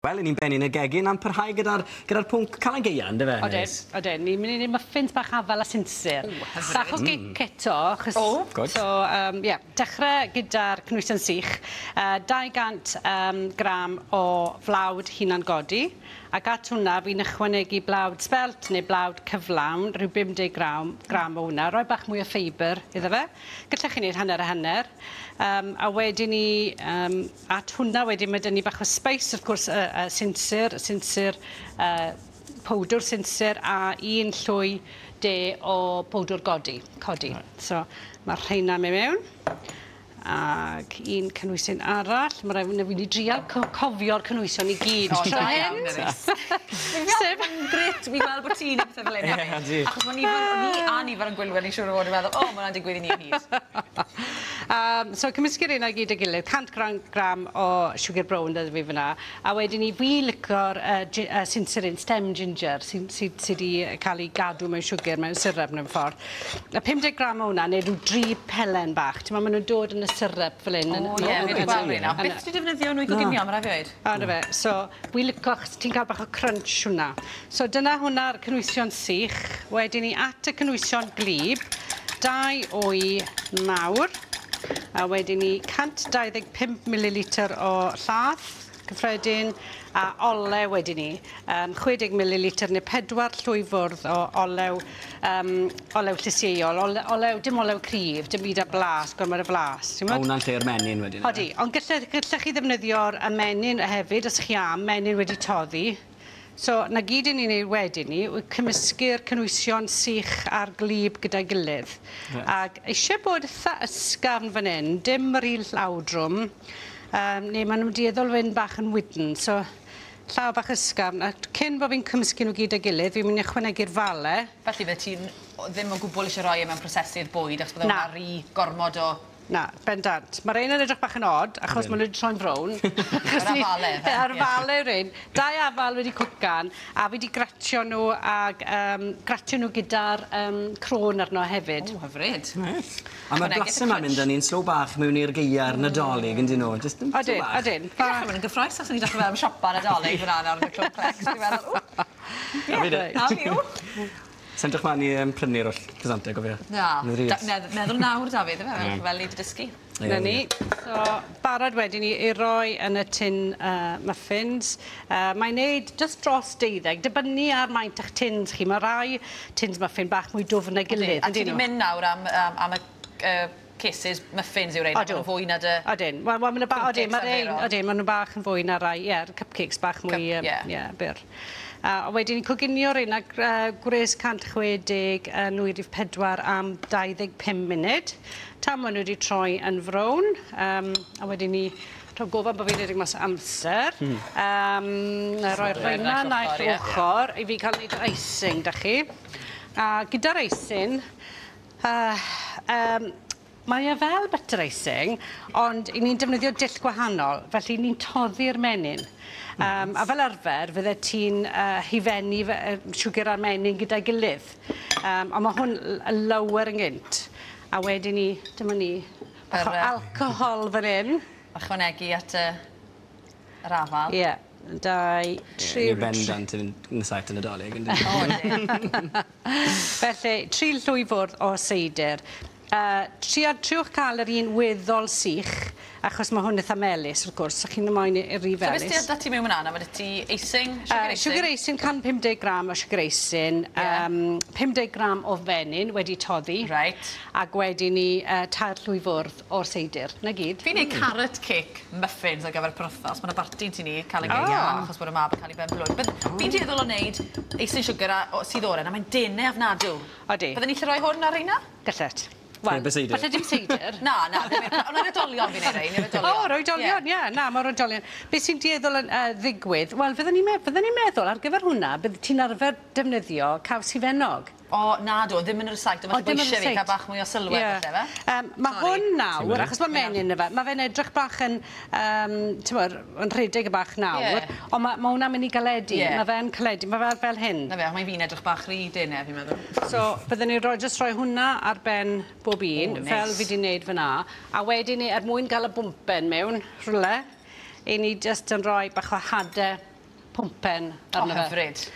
Wel, 'yn ni'n benni yn y gegin a'n parhau gyda'r gyda pwnc Calan Gaea, yndyfe? Odyn, odyn. Ni'n mynd i neud muffins bach afal a sinsir. O, hyfryd. Bach o gic eto, achos... O! Good. So, ie, dechre gyda'r cynwysion sych. 200 gram o flawd hunan godi. Ac at hwnna, fi'n ychwanegu blawd spelt neu blawd cyflawn, rhyw 50 gram o hwnna. Rhoi bach mwy o ffeibr iddo fe. Gallech chi wneud hanner a hanner. A wedyn ni, at hwnna wedyn mae 'da ni bach o spice, wrth gwrs, sinsir, powdwr sinsir a un llwy de o powdwr codi. So mae'r rheina mynd mewn. Ac un cynhwysyn arall, mae rhaid fi wedi drial cofio'r cynhwysion i gyd. O, tro da hyn. iawn, Nerys. Sef... Mae'n grêt i weld bod ti'n neud pethe fel hyn hefyd. Ie, ydi. Achos ma' nifer, ni a nifer yn gwylwyr ni'n siŵr o fod yn meddwl, o, ma' hwnna'n digwydd i ni o hyd. So cymysgu'r un o'i gyd â gilydd, 100 gram o sugar brown 'da fi fyna, a wedyn ni fi licio'r sinsir un, stem ginger, sy'n sy, sy 'di cael ei gadw mewn siwgr, mewn syrup mewn ffordd. A 50 gram o hwnna, neu rhyw dri pelen bach. Ti'n meddwl, maen nhw'n dod yn y syrup fel hyn. O, ie, fi wedi gweld rheina. Beth ti'n defnyddio nhw i goginio, mae rhaid fi weud? O, 'na fe. So, wi licio, achos ti'n cael bach o crunch hwnna. So, dyna hwnna'r cynwysion sych. Wedyn ni at y cynwysion gwlyb, dau wy mawr, a wedyn ni 125 ml o llath cyffredin, a olew wedyn ni, 60 ml neu 4 llwy fwrdd o olew, olew llysieuol, olew, dim olew cryf, dim byd â blas, gormod o flas. Ti'n A gwbod? hwnna'n lle'r menyn wedyn. Odi, ond gallech chi ddefnyddio'r ymenyn hefyd, os chi am, menyn wedi toddi. So, 'na gyd 'yn ni'n neud wedyn ni, yw cymysgu'r cynwysion sych a'r gwlyb gyda'i gilydd. Ac eisiau bod eitha ysgafn fan hyn, dim rhy llawdrwm, neu maen nhw'n dueddol fynd bach yn wydn. So, llaw bach ysgafn, a cyn bod fi'n cymysgu nhw gyd â'i gilydd, fi'n mynd i ychwanegu'r fale. Felly bydde ti'n ddim o gwbl eisiau rhoi e mewn prosesu'r bwyd, achos bydde Na. hwnna rhy gormod o... Na, bendant. Mae rhain yn edrych bach yn od, achos maen nhw wedi troi'n frown. Yr afale, ife? Yr Ie. afale yw'r un. Dau afal wedi cwcan, a fi wedi gratio nhw ag gratio nhw gyda'r crôn arno hefyd. O, hyfryd. Reit. A mae'r Ychwanegu blasu yma'n mynd â ni'n slow bach mewn i'r gaea'r Nadolig, yn dyn nhw? Jyst yn slow Odyn, bach. odyn. Fi'n dechrau mynd yn gyffrous, achos o'n i'n dechrau feddwl am siopa Nadolig fyna nawr yn y Clwb Clecs. Fi'n meddwl, o, A fi de. na fi yw. Sa'n edrych mlaen i prynu'r oll cresante, gofio. Na, Yn rili. meddwl nawr, Dafydd, ife, Ie. fel ni wedi dysgu. Ie, Na ni. ie. So, barod wedyn ni i roi yn y tin muffins. Mae'n neud just dros 12, dibynnu ar maint eich tins chi. Mae rai tins muffin bach mwy dwfn na'i gilydd, A ti yndyn wedi nhw? mynd nawr am y cases muffins yw rhein, Odw. ma' nhw'n fwy na dy... Odyn, wel, ma' nhw odyn, Cupcakes ma' rein, arferol. odyn, ma' nhw bach yn fwy na rai, ie, yeah, cupcakes bach mwy, Cup, ie. ie, byr. A wedyn ni'n coginio rein ag gwres 160 nwy rhif 4 am 25 munud. Tan maen nhw wedi troi yn frown. A wedyn ni rhoi gofal bod fi'n edrych mas o amser. Roi'r rheina Naill naill ochr, ie. ochr i fi cael neud yr icing, da chi. A gyda'r icing, mae e fel butter icing, ond 'yn ni'n defnyddio dull gwahanol, felly ni'n toddi'r menyn. A fel arfer, fydde ti'n hufennu siwgr a'r menyn gyda'i gilydd. Ond mae hwn yn lower yn gynt. A wedyn ni, dyma ni, bach o Yr, alcohol fan hyn. Ychwanegu at yr afal. Ie, dau, tri... Ni'n bendant yn nesau at y Nadolig, yn dyn. O, yndi. Felly, tri llwy fwrdd o seidr. Triwch cael yr un weddol sych, achos mae hwn eitha melys, wrth gwrs, so chi'n moyn i rhy So beth felys. sydd 'da ti mewn fyna? Mae 'da ti icing, sugar icing? Sugar icing, 150 gram o sugar icing, Ie. 50 gram o fenyn wedi toddi. Reit. Ac wedyn ni tair llwy fwrdd o'r seidr, 'na gyd. Fi'n neud carrot cake muffins ar gyfer penwythnos. Mae yna barti ti ni cael y gaea, Oh. achos bod y mab yn cael ei ben blwydd. Fi'n dueddol o wneud icing sugar sydd oren, a mae'n denau ofnadw. Odi. Bydden ni lle rhoi hwn ar reina? Gallet. Wel, Heb y seidr. falle dim seidr. Na, ddim ond yr oedolion fi'n neud rhein, yr oedolion. O, yr oedolion, ie. Na, mae'r oedolion. Beth sy'n dueddol yn ddigwydd, wel, fydden ni'n meddwl ar gyfer hwnna, bydde ti'n arfer defnyddio caws hufennog. O, na do, ddim yn y rysáit, ond O, falle bod dim yn y eisiau fi rysáit. cael bach mwy o sylwedd Ie. falle, fe? Mae Sori. hwn nawr, Ti'n achos mae menyn yna fe, mae fe'n edrych bach yn, ti'n yn rhedeg y bach nawr, Ie. ond mae hwnna'n mynd i galedu, Ie. mae fe'n caledu, mae fel hyn. Na fe, mae fi'n edrych bach rhy denau, fi'n meddwl. So, bydden ni'n jyst rhoi hwnna ar ben bob un, O, neis. fel fi 'di wneud fyna, a wedyn ni, er mwyn gael y bwmpen mewn rhywle, i ni jyst yn rhoi bach o hade pwmpen O, arno fe. hyfryd.